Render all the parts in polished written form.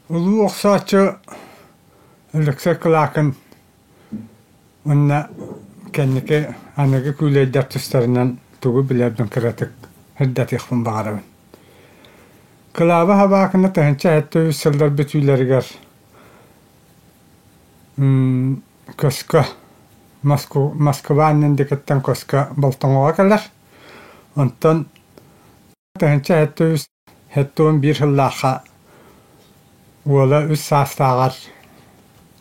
Улуу охсооччу Алексей Кылаакын уонна кэнники аныгы күүлэйдэр тустарынан тугу билэрбин кыратык сырдатыахпын баҕарабын. Кылааба Хабаакына 1073 сыллар бүтүүлэригэр көскө Москва аннын диэкиттэн көскө Болтоҥоҕо кэлэр. Онтон 1073 71 сыллаахха уола үс саастааҕар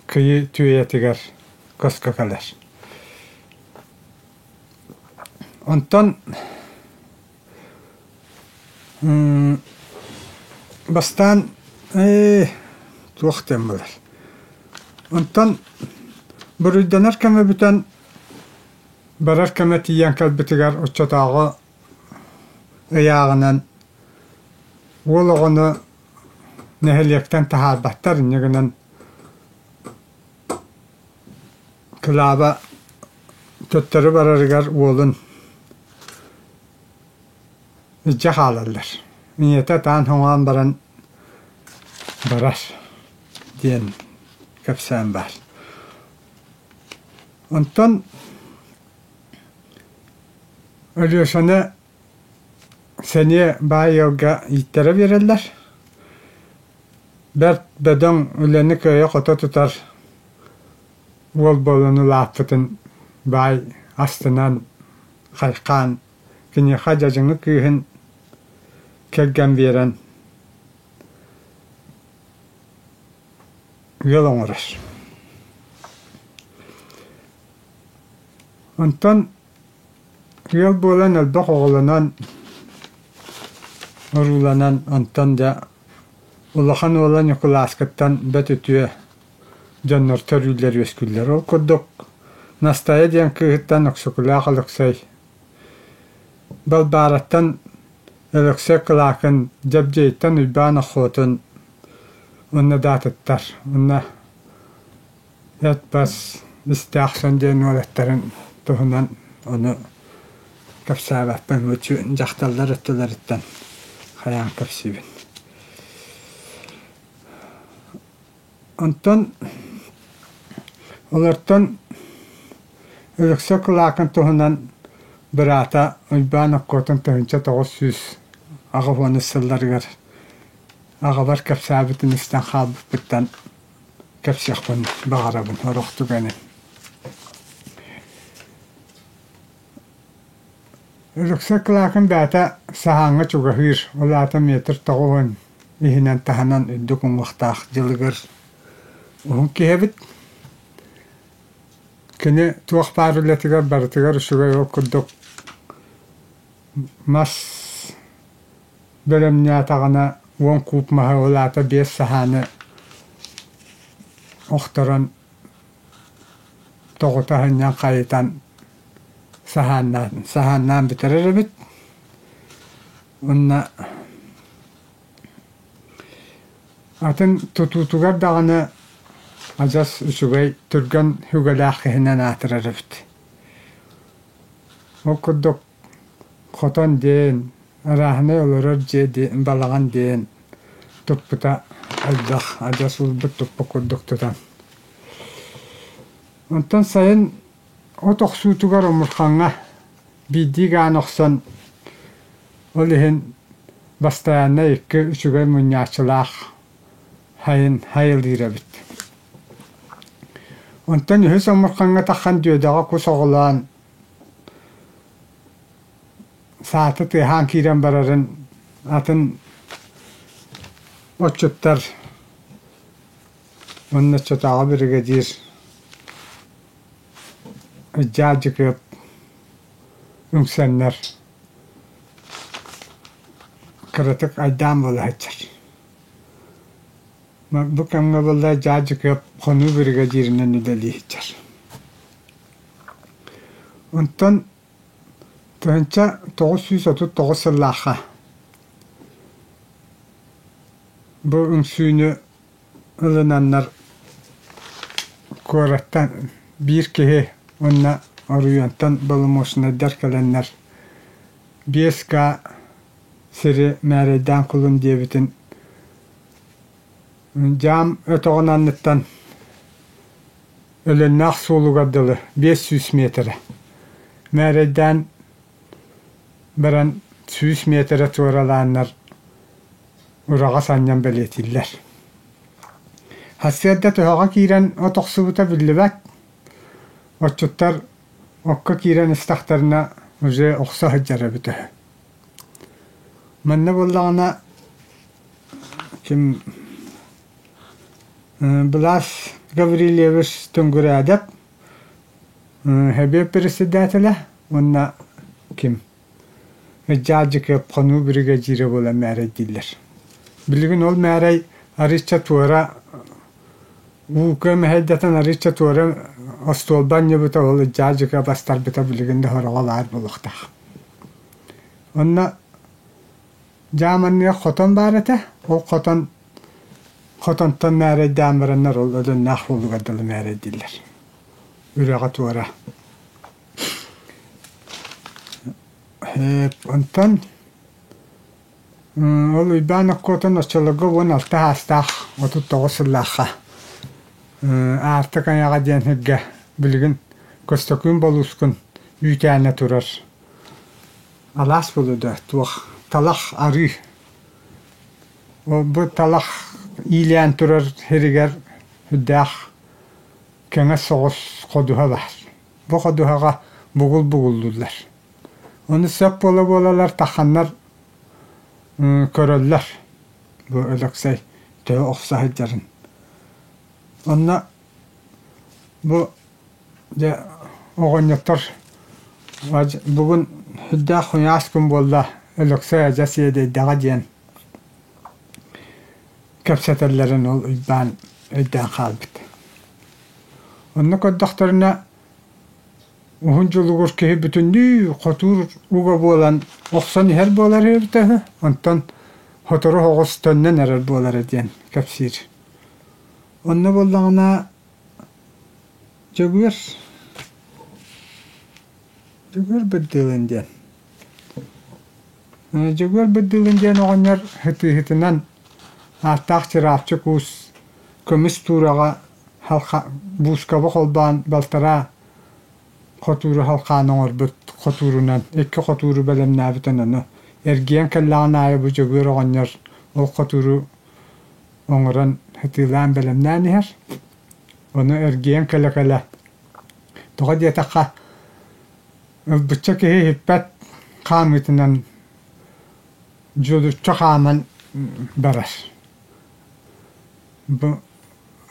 Кыйы түөйэтигэр көскө кэлэр. Онтон бастаан туох диэн буолар. Онтон буруйданар кэмэ бүтэн барар кэмэ тиийэн кэлбитигэр оччотооҕу ыйааҕынан уол оҕону нэһилиэктэн таһаарбаттар, инньэ гынан Кылааба төттөрү барарыгар уолун илдьэ хаалаллар. Ийэтэ ытаан хоҥоон баран барар диэн кэпсээн баар. Онтон Алешаны сэниэ баай ыалга ииттэрэ биэрэллэр. Бэрт бөдөҥ үлэни кыайа-хото тутар уол буолан улааппытын баай астынан, хайхаан, киниэхэ дьадьыҥы кыыһын кэргэн биэрэн ыал оҥорор. Онтон ыал буолан элбэх оҕолонон, урууланан, онтон дьэ улахан уола Ньукулааскыттан бэрт үтүө дьоннор төрүүллэр-үөскүүллэр. Ол курдук Настайа диэн кыыһыттан Өксөкүлээх Өлөксөй, Балбаараттан Өлөксөй Кылаакын, Дьэбдьиэйтэн Уйбаан Охотун уонна да атыттар. Уонна Эт-бас истээх сон диэн уолаттарын туһунан ону кэпсээбэппин, дьахталлар өттүлэриттэн хайаан кэпсиибин. Онтон олортон Өлөксөй Кылаакын туһунан быраата Уйбаан Оккуотун 1980 сылларыгар аҕабар кэпсээбитин истэн хаалбыппыттан кэпсиэхпин баҕарабын сорох түгэни. Өлөксөй Кылаакын бэйэтэ саһааҥҥа чугаһыыр, ол аата метр 90 иһинэн таһынан үрдүк уҥуохтаах дьылыгыр уһун киһи эбит. Кини туох баар үлэтигэр барытыгар үчүгэй ол курдук мас бэлэмнээтэҕинэ 10 куб маһы ол аата биэс саһааны охторон тоҕута сынньан хайытан саһааннаан саһааннаан бүтэрэр эбит. Уонна атын тутуутугар даҕаны адьас үчүгэй түргэн үгэлээх киһинэн аатырар эбит. Ол курдук хотон диэн, арааһынай олорор дьиэ диэн, балаҕан диэн туппута элбэх, адьас ылбыт туппут курдук тутан. Онтон сайын от охсуутугар омурхаҥҥа биирдии гаан охсон, ол иһин бастайааннай икки үчүгэй мунньааччылаах хайын хайылыыр эбит. Онтон үһүс омурхаҥҥа таххан дүөдэҕэ кус оҕолоон саата тыаһаан киирэн барарын атын отчуттар уонна оччотооҕу биригэдьиир Дьаадьыкыап үҥсэннэр кыратык айдаан буола сылдьар. Бу кэмҥэ буолла Дьаадьыкыап хонуу биригэдьииринэн үлэлии сылдьар. Онтон 1939 сыллаахха бу үҥсүүнү ылынаннар куораттан биир киһи уонна оройуонтан боломуочунайдар кэлэннэр 5 га сири мээрэйдээн кулун диэбитин. Дьаам өтөҕүн анныттан Өлөннөөх суолугар дылы 500 миэтэрэ. Мээрэйдээн баран 100 миэтэрэ туоралааннар ураҕас анньан бэлиэтииллэр. Сарсыарда төһөҕө киирэн от охсубута биллибэт. Отчуттар окко киирэн истэхтэринэ уже охсо сылдьар эбит үһү. Манна буоллаҕына ким Былаас Гаврильевич Тунгураадап Сэбиэт председателэ уонна ким Дьаадьыкыап хонуу биригэдьиирэ буолан мээрэйдииллэр. Билигин ол мээрэй арыычча туора уука мэһэйдэтэн арыычча туора остуолба анньыбыта ол дьаадьыкыап астарбыта билигин да сороҕо баар буолуохтаах. Онно Дьааманныга хотон баар этэ, ол хотон хотонтон мээрэйдээн бараннар ол Өлөннөөх буолугар дылы мээрэйдииллэр. Үрэҕи туора. Онтон ол Уйбаан Оккуотун оччолорго 16 саастаах 39 сыллаахха Аартык айаҕа диэн сиргэ билигин Көстөкүүн Болуускун үүтээнэ турар Алаас буолуо туох талах арыы. Ол бу талах иилээн турар сиригэр сүрдээх кэҥэс соҕус ходуһа баар. Бу ходуһаҕа бугул бугуллууллар. Ону сөп буола-буолалар тахханнар көрөллөр бу Өлөксөй төһө охсо сылдьарын. Онно бу Дьэ, оҕонньоттор бүгүн сүрдээх куйаас күн буолла, Өлөксөй адьас иэдэйдэҕэ диэн кэпсэтэллэрин ол Уйбаан өйдөөн хаалбыт. Онно көрдөхтөрүнэ уһун дьулугур киһи бүтүннүү хотуур уга буолан охсон иһэр буолар эбитэ үһү, онтон сотору соҕус төннөн эрэр буолара диэн кэпсиир. Онно буоллаҕына Дьөгүөр Дьөгүөр Бырдыылын диэн Дьөгүөр Бырдыылын диэн оҕонньор сытыыһытынан ааттаах чыраапчык уус көмүс туураҕа буускаба холбоон балтараа хотууру халхаан оҥорбут хотуурунан икки хотууру бэлэмнээбитин ону эргийэн кэллэҕин аайы бу Дьөгүөр оҕонньор ол хотууру оҥорон сытыылаан бэлэмнээн иһэр. Ону эргийэн кэлэ-кэлэ, тоҕо диэтэххэ, ылбычча киһи иһиппэт хаамыытынан дьулуччу хааман барар. Бу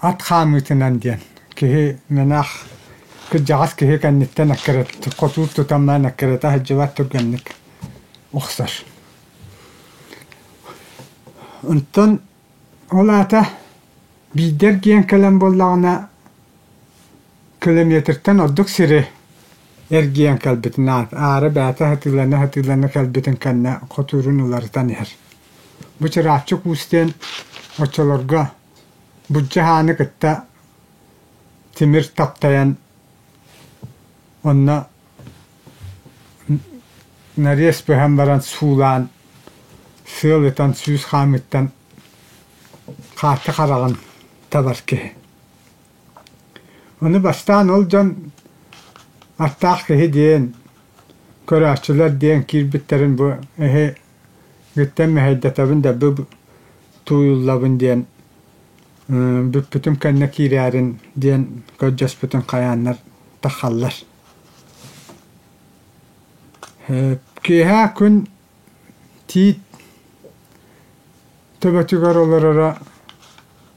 ат хаамыытынан диэн киһи мэнээх кырдьаҕас киһи кэнниттэн эккирэт хотуур тутан баран эккирэтэ сылдьыбат түргэнник охсор. Онтон ол аата Биирдэ эргийэн кэлэн буоллаҕына, километртан ордук сири эргийэн кэлбитин аара бэйэтэ сатыылана-сатыылана кэлбитин кэннэ хотуурун уларытан иһэр. Бу Чырааччык Уус диэн оччолорго Буддьа хааны кытта тимир таптайан онно Нариэс быһан баран суулаан, сыал ытан сүүс хаамыыттан хаатты хараҕын табар киһи. Ону бастаан ол дьон аттаах киһи диэн, көрөөччүлэр диэн киирбиттэрин бу эһигиттэн мэһэйдэтэбин да бу тууйуллабын диэн бүппүтүм кэннэ киирээрин диэн көрдөспүтүн хайааннар таххаллар. Киэһэ күн тиит төбөтүгэр олороро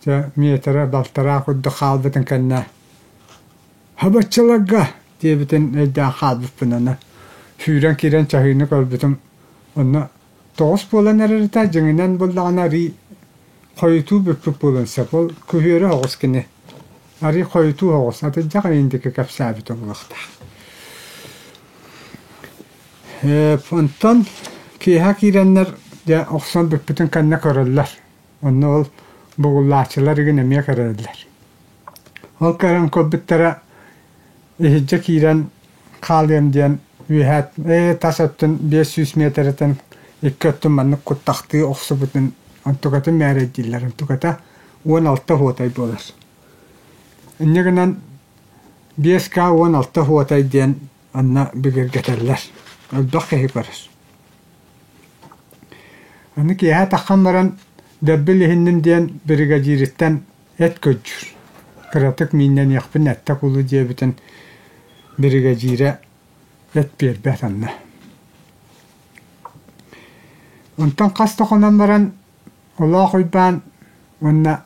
дьэ миэтэрэ балтараа курдук хаалбытын кэннэ «Хабаччыларга!» диэбитин өйдөөн хаалбыппын аны сүүрэн киирэн чаһыыны көрбүтүм онно тоҕус буолан эрэритэ дьиҥинэн буллаҕына арыый хойутуу бүппүт буолуон сөп ол күһүөрү оҕус кини арыый хойутуу оҕус атырдьах ыйын диэки кэпсээбитэ буолуохтаах. Онтон киэһэ киирэннэр дьэ охсон бүппүтүн кэннэ көрөллөр. Онно ол бугуллааччылар игин эмиэ көрөллөр. Ол көрөн көрбүттэрэ иһирдьэ киирэн хаалыам диэн үөһээ ээ тас өттүн 500 миэтэрэтин икки өттүн маннык куттахтыы охсубутун онтукатын мээрэйдииллэр. Онтуката 16 уотай буолар. Инньэ гынан 5К 16 уотай диэн онно бигэргэтэллэр. Элбэх киһи көрөр. Аны киэһэ таххан баран дэлби илиһинним диэн биригэдьиириттэн эт көрдүүр. Кыратык мииннэниэхпин эттэ кулу диэбитин биригэдьиирэ эт биэрбэт онно. Онтон хас да хонон баран Олоох Уйбаан уонна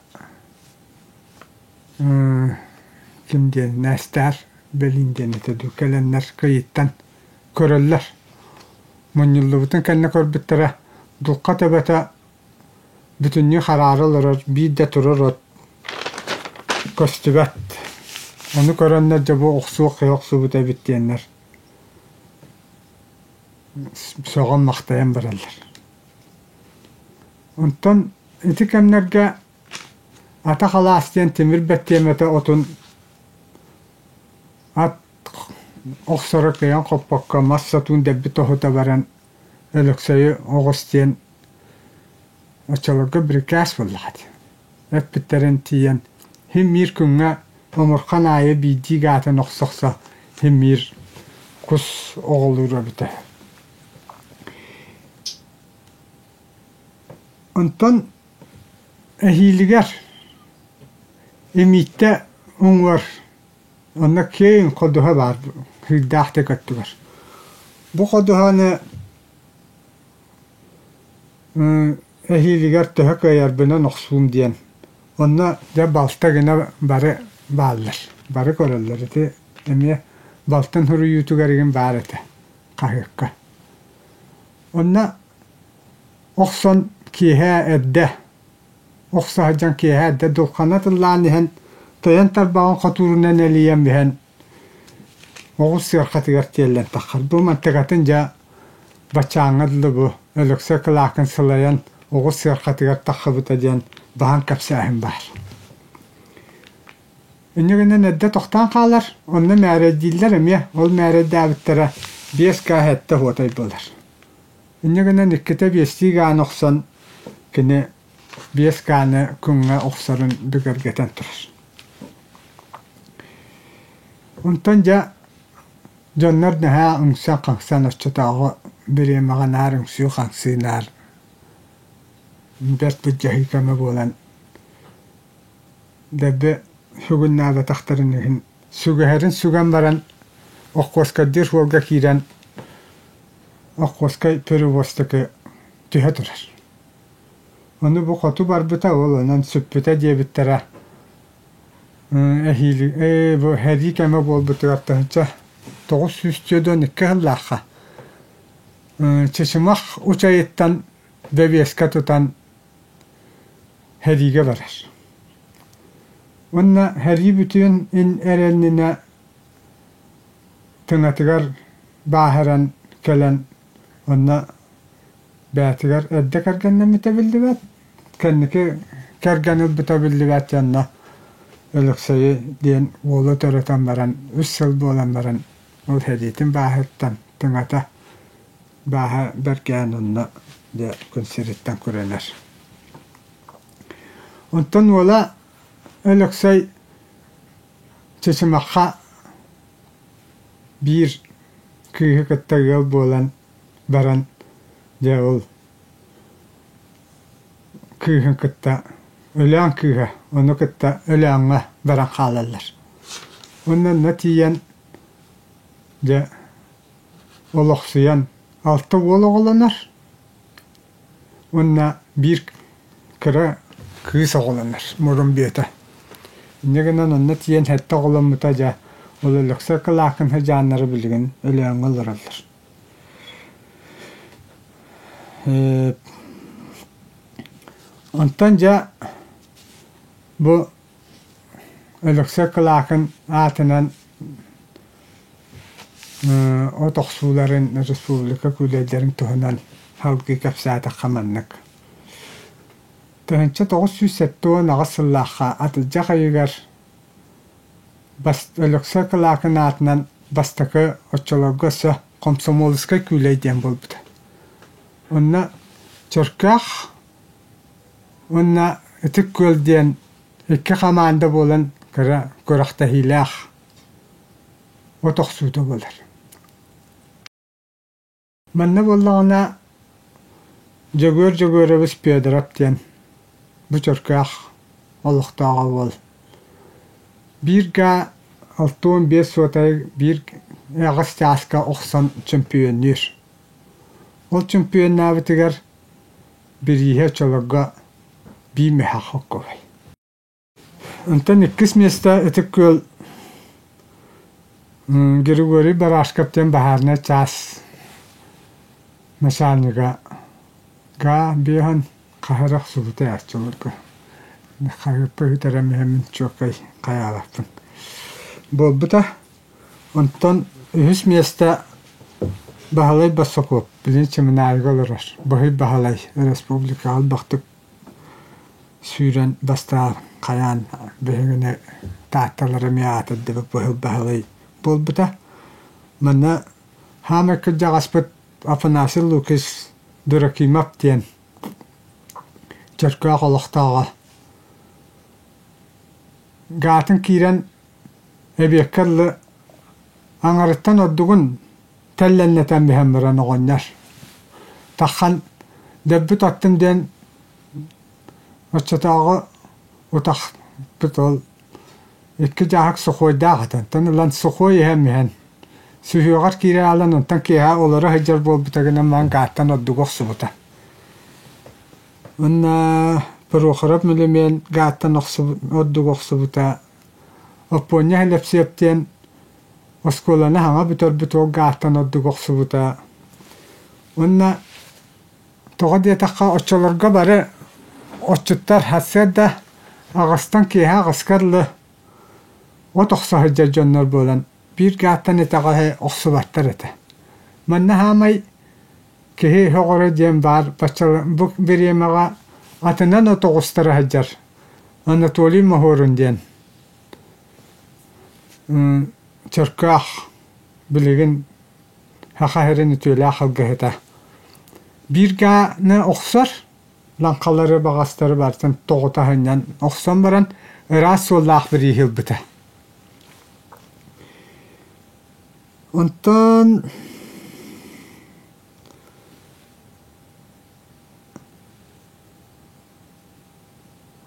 ким диэн Нээстээр Бэлиин диэн этэ дуу кэлэннэр кыйыттан көрөллөр. Мунньуллубутун кэннэ көрбүттэрэ дулха төбөтө бүтүннүү хараара олорор, биир да турар от көстүбэт. Ону көрөннөр дьэ бу охсуох киһи охсубут эбит диэннэр сөҕөн-махтайан бараллар. Онтон ити кэмнэргэ Атах алаас диэн тимир бэттиэмэтэ отун ат охсоро кыайан хоппокко мас сотуун дэлби тоһута баран Өлөксөйү оҕус диэн оччолорго бирикээс буоллаҕа дии. Эппиттэрин тиийэн син биир күҥҥэ омурхан аайы биирдии гаатын охсо-охсо син биир кус оҕолуур эбитэ. Онтон эһиилигэр Имииттэ уҥуор онно киэҥ ходуһа баар кыырдаахтык өттүгэр. Бу ходуһаны эһиилигэр төһө кыайарбынан охсуум диэн онно дьэ балта гына бары бааллар, бары көрөллөр. Ити эмиэ балтын суруйуутугар игин баар этэ хаһыакка. Онно охсон киэһэ эрдэ охсо сылдьан киэһэ эрдэ дулхана тыллаан иһэн тойон тарбаҕын хотуурунан элийэн иһэн оҕус сыархатыгар тиэллэн таххар. Бу мантыкатын дьэ баччааҥҥа дылы бу Өлөксөй Кылаакын сылайан оҕус сыархатыгар таххыбыта диэн баһан кэпсээһин баар. Инньэ гынан эрдэ тохтоон хаалар, онно мээрэйдииллэр эмиэ, ол мээрэйдээбиттэрэ биэс кааһ эттэ уотай буолар. Инньэ гынан иккитэ биэстии гааны охсон кини биэс гааны күҥҥэ охсорун бигэргэтэн турар. Онтон дьэ дьоннор наһаа үҥсэн-хаҥсан оччотооҕу бириэмэҕэ наар үҥсүү-хаҥсыы наар бэрт былдьаһыы кэмэ буолан дэлби сүгүннээбэтэхтэрин иһин сүгэһэрин сүгэн баран Охуоскайдыыр суолга киирэн Охуоскай перевозтыкы түһэ турар. Ону бу хоту барбыта ол онон сүппүтэ диэбиттэрэ эһиили ээ бу сэрии кэмэ буолбутугар тыһыынча 942 сыллаахха Чычымах Учайыттан бэбиэскэ тутан сэриигэ барар. Уонна сэрии бүтүөн эрэннинэ тыҥатыгар бааһыран кэлэн онно бэйэтигэр эрдэ кэргэннэммитэ биллибэт, кэнники кэргэн ылбыта биллибэт дьонно Өлөксөйү диэн уолу төрөтөн баран үс сыл буолан баран ол сэриитин бааһыттан тыҥата бааһа бэргээн онно дьэ күн сириттэн күрэнэр. Онтон уола Өлөксөй Чычымахха биир кыыһы кытта ыал буолан баран дьэ ол кыыһын кытта Өлөөн кыыһа ону кытта Өлөөҥҥө баран хаалаллар. Уонна онно тиийэн дьэ олохсуйан алта уол оҕолонор уонна биир кыра кыыс оҕолонор мурун бүөтэ. Инньэ гынан онно тиийэн сэттэ оҕоломмута дьэ ол Өлөксөй Кылаакын сыдьааннара билигин Өлөөҥҥө олороллор. Онтон дьэ бу Өлөксөй Кылаакын аатынан от охсууларын республика күүлэйдэрин туһунан салгыы кэпсээтэххэ маннык. 1978 сыллаахха атырдьах ыйыгар Өлөксөй Кылаакын аатынан бастакы оччолорго өссө комсомольскай күүлэй диэн буолбута. Онно Чөркөөх уонна Ытык Күөл диэн Икки хамаанда буолан кыра күрэхтэһиилээх от охсуута буолар. Манна буоллаҕына Дьөгүөр Дьөгүөрэбис Федоров диэн бу Чөркөөх олохтооҕо уол биир гаа 65 суотайы биир аҕыс чааска охсон чөмпүйүөннүүр. Ол чөмпүйүөннээбитигэр бирииһэ оччолорго биир мөһөөх оккубай. Онтон иккис миэстэ Ытык Күөл Григорий Барашков диэн баһаарынай чаас начальнига гаа биэһэн хаһар охсубута оччолорго хаһыаппа үтэрэн иһэммин чуоккай хайаабаппын буолбута. Онтон үһүс миэстэ Баһылай Бассаков билигин Чымынаайыга олорор Баһый Баһылай республикаҕа элбэхтик Сүүрэн бастаан хайаан биһигини Таатталар эмиэ аатырдыбыт Быһыл Баһылай буолбута. Манна хаамай кырдьаҕаспыт Афанасий Лукич Дуракимов диэн Чөркөөх олохтооҕо гаатын киирэн эбиэккэ дылы аҥарыттан ордугун тэллэннэтэн биһэн баран оҕонньор таххан дөрбүт аттым диэн Оччотооҕу утахпыт ол икки дьааһык сухуойдаах этэ. Онтон ылан сухуой иһэн иһэн сүһүөҕэр киирэ аалан онтон киэһэ олоро сылдьар буолбута гынан баран гааттан ордугу охсубута. Уонна Прохоров Милимиэн гааттан ордугу охсубута. Оппуонньа Һэлэпсиэп диэн оскуоланы саҥа бүтэрбит уол гааттан ордугу охсубута. Уонна Тоҕо диэтэххэ, оччолорго бары отчуттар сарсыарда аҕыстан киэһэ аҕыска дылы от охсо сылдьар дьоннор буолан, биир гааттан итэҕэһи охсубаттар этэ. Манна саамай киһи сөҕөрө диэн баар бу бириэмэҕэ атынан от оҕустара сылдьар Анатолий Моһуорун диэн Чөркөөх билигин Саха сирин үтүөлээх алгыһыта. Биир гааны охсор, лаҥхалары, баҕастары барытын тоҕута сынньан охсон баран, ыраас суоллаах бирииһи ылбыта. Онтон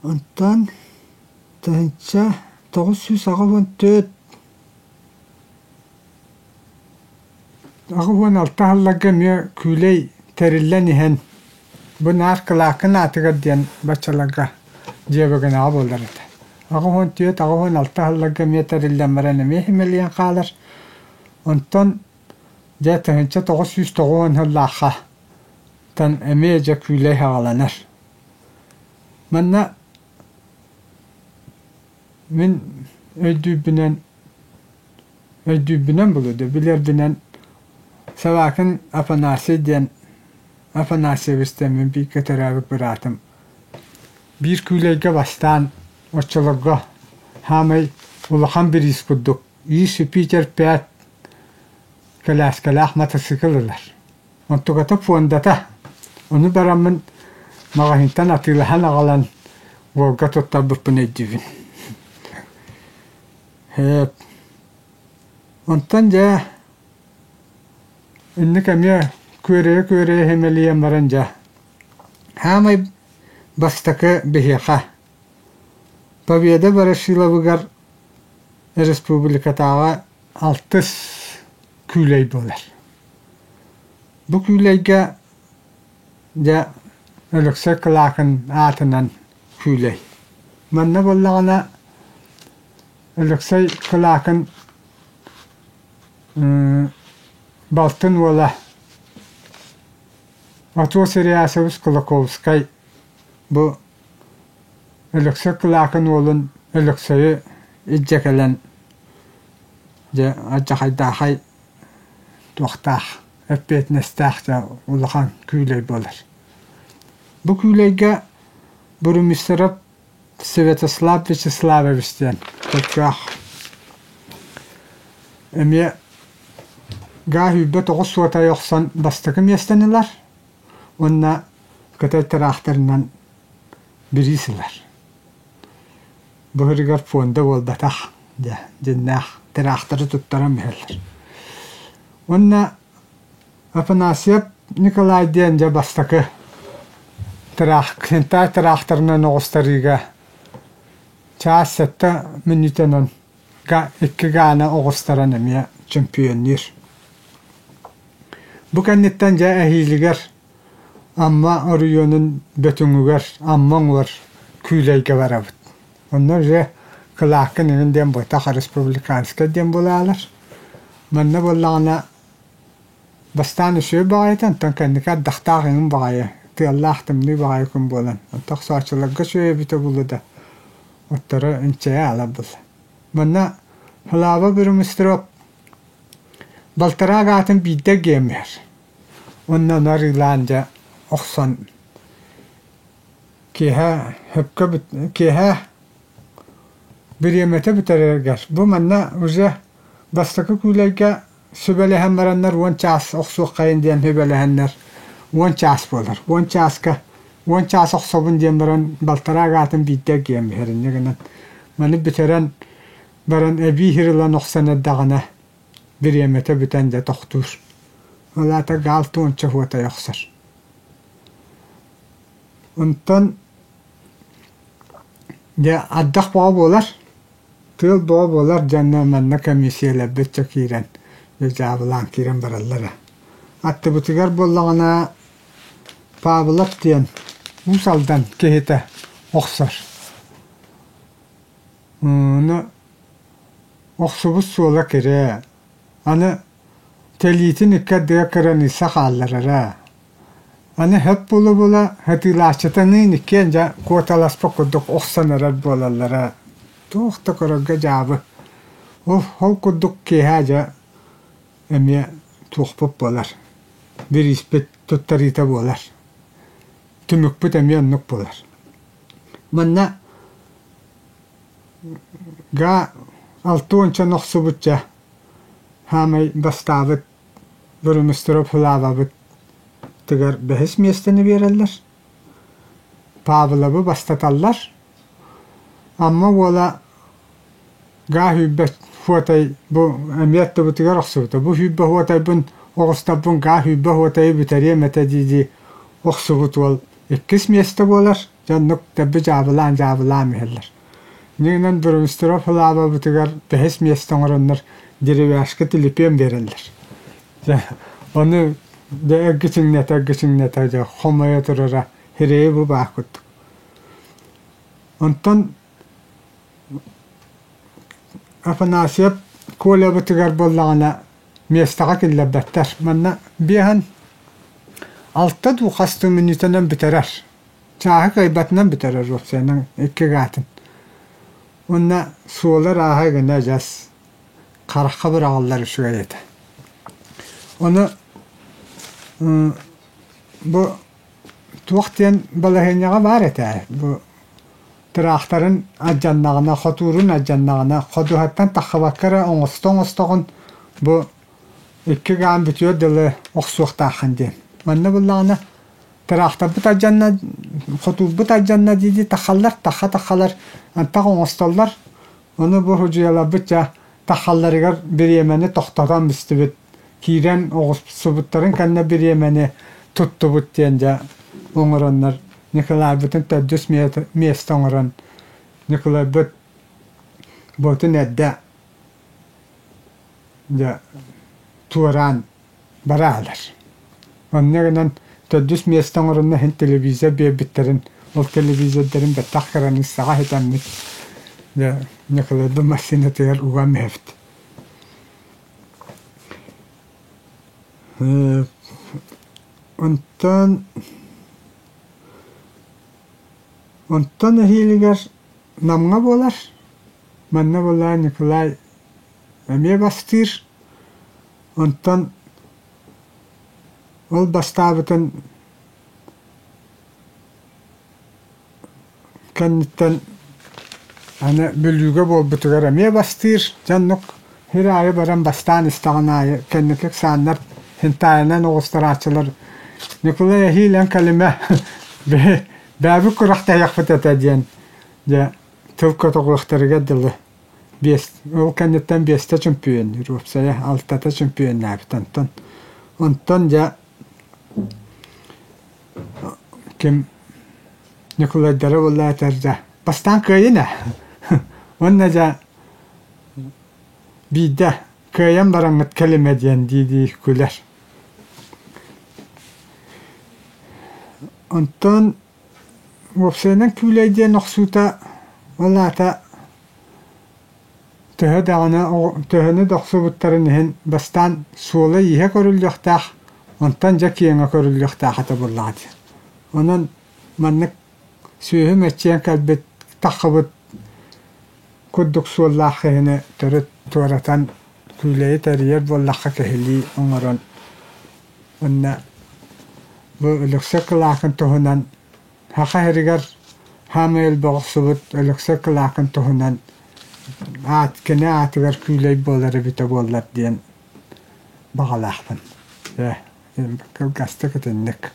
онтон 1984 86 сылларга эмиэ күүлэй тэриллэн иһэн, бу наар Кылаакын аатыгар диэн баччаларга дьиэбэгэнэҕэ буолар этэ. 84, 86 сылларга эмиэ тэриллэн баран эмиэ симэлийэн хаалар. Онтон дьэ 1990 сыллаахха тан эмиэ дьэ күүлэй саҕаланар. Манна мин өйдүүрбүнэн Өйдүүрбүнэн булуо дуо, билэрбинэн Салаакын Афанасий диэн Афанасьевич диэн мин бииргэ төрөөбүт быраатым биир күүлэйгэ бастаан оччолорго саамай улахан бириис курдук Ис Питер пять кэлээскэлээх матасыыкыл ылар. Онтуката пуондата. Ону бараммын маҕаһыынтан атыылаһан аҕалан уолга туттарбыппын өйдүүбүн. Һээп. Онтон дьэ инник эмиэ күөрэйэ-күөрэйэ симэлийэн баран дьэ саамай бастакы биһиэхэ Победа Ворошиловыгар республикатааҕы алтыс күүлэй буолар. Бу күүлэйгэ дьэ Өлөксөй Кылаакын аатынан күүлэй. Манна буоллаҕына Өлөксөй Кылаакын балтын уола Отуос Реасович Кулаковскай бу Өлөксөй Кылаакын уолун Өлөксөйү илдьэ кэлэн дьэ алдьархайдаахай туохтаах эппиэтинэстээх дьэ улахан күүлэй буолар. Бу күүлэйгэ Бурмистров Святослав Вячеславович диэн Чөркөөх эмиэ гаа 29 суотай охсон бастакы миэстэни ылар уонна кытай тыраахтарынан бириис ылар. Быһырыгар фонда буолбатах дьэ дьиннээх тыраахтары туттаран иһэллэр. Уонна Афанасьев Николай диэн дьэ бастакы тыраах хинтай тыраахтарынан оҕустарыыга чаас сэттэ мүнүүтэнэн икки гааны оҕустаран эмиэ чөмпүйүөннүүр. Бу кэнниттэн дьэ эһиилигэр Амма оройуонун Бөтүҥүгэр Амма оҥор Күүлэйгэ барабыт. Онно уже Кылааккын эҥин диэн буотах республиканскай диэн буолаалар. Манна буоллаҕына бастаан үчүгэй баҕайыта, онтон кэнники ардахтаах эҥин баҕайы, тыаллаах тымныы баҕайы күн буолан, онтон охсооччуларга үчүгэй эбитэ буолуо да, отторо инчэйэ аалар буолла. Манна Слава Бурмистров балтараа агаатын биирдэ эргийэн иһэр. Уонна ону арыылаан дьэ охсон киэһэ сөпкө киэһэ бириэмэтэ бүтэрэригэр бу манна уже бастакы күүлэйгэ сүбэлэһэн бараннар уон чаас охсуоххайын диэн сүбэлэһэннэр уон чаас буолар. Уон чааска уон чаас охсобун диэн баран балтараа агаатын биирдэ эргийэн биһэр инньэ гынан маны бүтэрэн баран эбии сир ылан охсон эрдэҕинэ бириэмэтэ бүтэн дьэ тохтуур. Ол аата гаал туонча уотай охсор. Онтон дьэ ардах бөҕө буолар, тыал бөҕө буолар дьонно манна комиссияларбыт дьэ киирэн дьэ дьаабылаан киирэн бараллара. Аттыбытыгар буоллаҕына Павлов диэн Уус Алдан киһитэ охсор. Ону охсубут суола кирэ, аны тэлиитин икки ардыгар кыраныысса хаалларара. Аны сөп буола-буола сатыылааччытыныын иккиэн дьэ куоталаспыт курдук охсон эрэр буолаллара. Туох да көрөргө дьаабы. Ол, ол курдук киэһэ дьэ эмиэ туохпут буолар, бирииспит туттарыыта буолар. Түмүкпүт эмиэ оннук буолар. Манна Га алта уончаны охсубучча хаамай бастаабыт Бурмистров Славабыт тыгар бэһис миэстэни биэрэллэр. Павловы бастаталлар. Амма уола Гаа сүүрбэ хуотай бу эмиэ аттыбытыгар охсубута. Бу сүүрбэ хуотайбын оҕустарбын гаа сүүрбэ хуотайы бүтэриэм этэ дии-дии охсубут уол иккис миэстэ буолар. Дьэ оннук дэлби дьаабылаан-дьаабылаан иһэллэр. Инньэ Бурмистров Славабытыгар бэһис миэстэ оҥороннор деревяшка телепиэн биэрэллэр. Дьэ ону дьэ эргичиҥнэтэ-эргичиҥнэтэ дьэ хомойо турара сирэйи бу баар курдук. Онтон Афанасьев Колябытыгар буоллаҕына миэстэҕэ киллэрбэттэр. Манна биэһэн алта дуу хас да мүнүүтэнэн бүтэрэр. Чааһы кыайбатынан бүтэрэр уопсайынан икки гаатын. Уонна суола ырааһа гына адьас харахха быраҕыллар үчүгэй этэ. Ону бу туох диэн балаһыанньаҕа баар этэ бу тыраахтарын алдьаннаҕына, хотуурун алдьаннаҕына, ходуһаттан таххыбакка эрэ оҥосто-оҥостоҕун бу икки гаан бүтүөр дылы охсуохтааххын диэн. Манна буллаҕына тыраахтарбыт алдьанна, хотуурбут алдьанна дии-дии тахаллар, таха-тахалар антах оҥостоллор. Ону бу судьуйаларбыт дьэ тахалларыгар бириэмэни тохтотон бистибит. Киирэн оҕустубуттарын кэннэ бириэмэни туттубут диэн дьэ оҥороннор Николайбытын төрдүс миэстэ оҥорон Николайбыт буотун эрдэ дьэ туораан бараалар. Онно гынан төрдүс миэстэ оҥоронно иһин телевизор биэрбиттэрин, ол телевизордарын бэттэх кыраныыссаҕа ситэммит дьэ Николайбыт массыынатыгар уган иһэбит. Онтон онтон эһиилигэр Намҥа буолар. Манна буоллаҕа Николай эмиэ бастыыр. Онтон ол бастаабытын кэнниттэн аны Бүлүүгэ буолбутугар эмиэ бастыыр. Дьэ оннук сир аайы баран бастаан истэҕин аайы кэнники ыксааннар хинтаайынан оҕустарааччылар Ньукулай эһиил эн кэлимэ бэйэбит күрэхтэһиэхпит этэ диэн дьэ. Тыл көтөҕүөхтэригэр дылы биэс ол кэнниттэн биэстэ чөмпүйүөннүүр, уопсайа алтата чөмпүйүөннээбит. Онтон онтон дьэ ким Ньукулайдара буолла этэр дьэ бастаан кыайын ээ уонна дьэ биирдэ кыайан бараҥҥыт кэлимэ диэн дии-дии күлэр. Онтон уопсайынан күүлэй диэн охсуута ол аата төһө даҕаны төһөнү да охсубуттарын иһин бастаан суола-ииһэ көрүллүөхтээх, онтон дьэ киэҥэ көрүллүөхтээх этэ буоллаҕа дии. Онон маннык сүөһү мэччийэн кэлбит таххыбыт курдук суоллаах киһини төрүт туоратан күүлэйи тэрийэр буоллахха киһилии оҥорон уонна бу Өлөксөй Кылаакын туһунан Саха сиригэр саамай элбэх охсубут Өлөксөй Кылаакын туһунан аат кини аатыгар күүлэй буолар эбитэ буоллар диэн баҕалаахпын. Ээ, кылгастык итинник.